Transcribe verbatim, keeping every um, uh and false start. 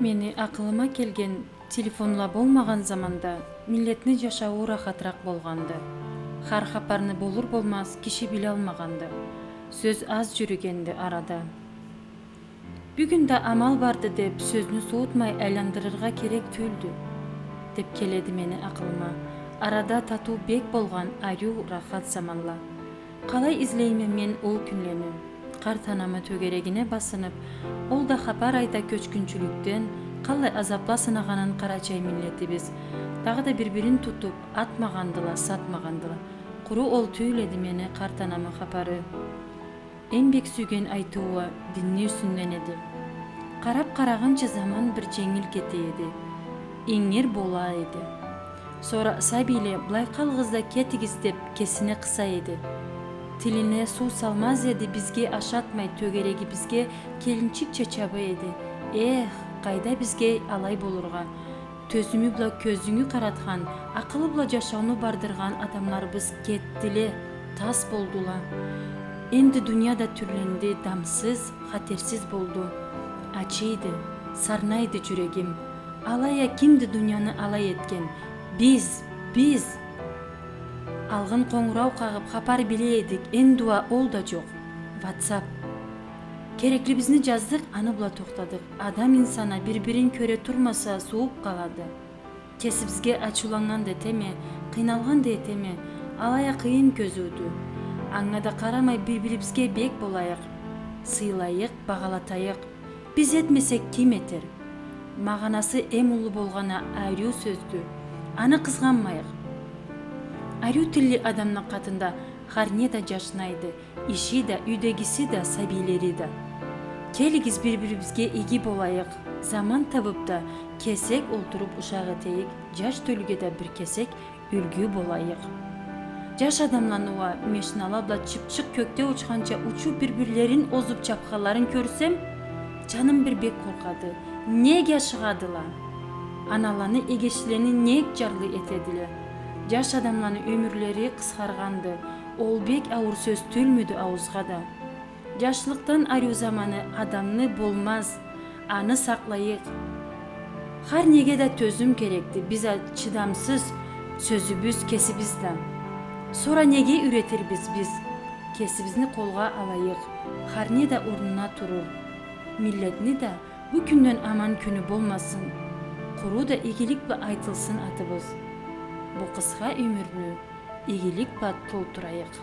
Мени акъылыма келген, телефонла болмагъан заманда миллетни джашауу рахатыракъ болгъанды. Хар хапарны болур-болмаз киши билалмагъанды. Сёз аз джюрюгенди арада. Бюгюн да амал барды деп, сёзню суутмай айландырыргъа керек тюлдю, деп келеди мени акъылыма. Арада татыу бек болгъан ариу, рахат заманла. Къалай излейме мен ол кюнлени? Къарт анамы тёгерегине басынып, ол да хапар айта кёчгюнчюлюкден, къаллай азапла сынагъанын къарачай миллетибиз. Дагъыда бир-бирин тутуп, атмагъандыла, сатмагъандыла. Къуру ол тюл эди мени къарт анамы хапары. Эм бек сюйген айтыуу динни юсюнден эди. Къарап къарагъынчы заман бир дженгил кете эди. Ингир бола эди. Сора сабийле, былай къалыгъыз да кетигиз деп, кесине къыса эди. Тилине суу салмаз эди, бизге ашатмай, тёгерегибизге келинчикча чаба эди. Эх, къайда бизге алай болургъа? Тёзюмю бла кёзюнгю къаратхан, акъылы бла джашауну бардыргъан адамларыбыз кетдиле, тас болдула. Энди дуния да тюрленди, дамсыз, хатерсиз болду. Ачыйды, сарнайды джюрегим. Алай а кимди дунияны алай этген? Биз, биз! Алгъын къонгурау къагъып, хапар биле эдик, энди уа ол да джокъ. Ватсап. Кереклибизни джаздыкъ, аны бла тохтадыкъ. Адам инсан а бир-бирин кёре турмаса, сууп къалады. Кесибизге ачыуланнган да этеме, къыйналгъан да этеме, алай а къыйын кёзюудю. Анга да къарамай, бир-бирибизге бек болайыкъ. Сыйлайыкъ, багъалатайыкъ. Биз этмесек, ким этер? Магъанасы эм уллу болгъаны ариу сёздю. Аны къызгъанмайыкъ. Ариу тилли адамны къатында хар не да джашнайды, иши да, юйдегиси да, сабийлери да. Келигиз, бир-бирибизге иги болайыкъ. Заман табып да, кесек олтуруп ушакъ этейик, джаш тёлюге да бир кесек юлгю болайыкъ. Джаш адамланы уа мешинала бла чыпчыкъ кёкде учханча учуп бир-бирлерин озуп чапханларын кёрсем, джаным бир бек къоркъады. Неге ашыгъадыла? Аналаны, эгечлени нек джарлы этедиле? Джаш адамланы ёмюрлери къысхаргъанды. Ол бек ауур сёз тюлмюдю ауузгъа да? Джашлыкъдан ариу заманы адамны болмаз, аны сакълайыкъ. Хар неге да тёзюм керекди, биз а чыдамсыз сёзюбюз кесибиз да. Сора неге юйретирбиз биз? Кесибизни къолгъа алайыкъ, хар не да орнуна турур. Миллетни да бу кюнден аман кюню болмасын, къуру да игилик бла айтылсын атыбыз. Бу къысха ёмюрню игилик бла толтурайыкъ.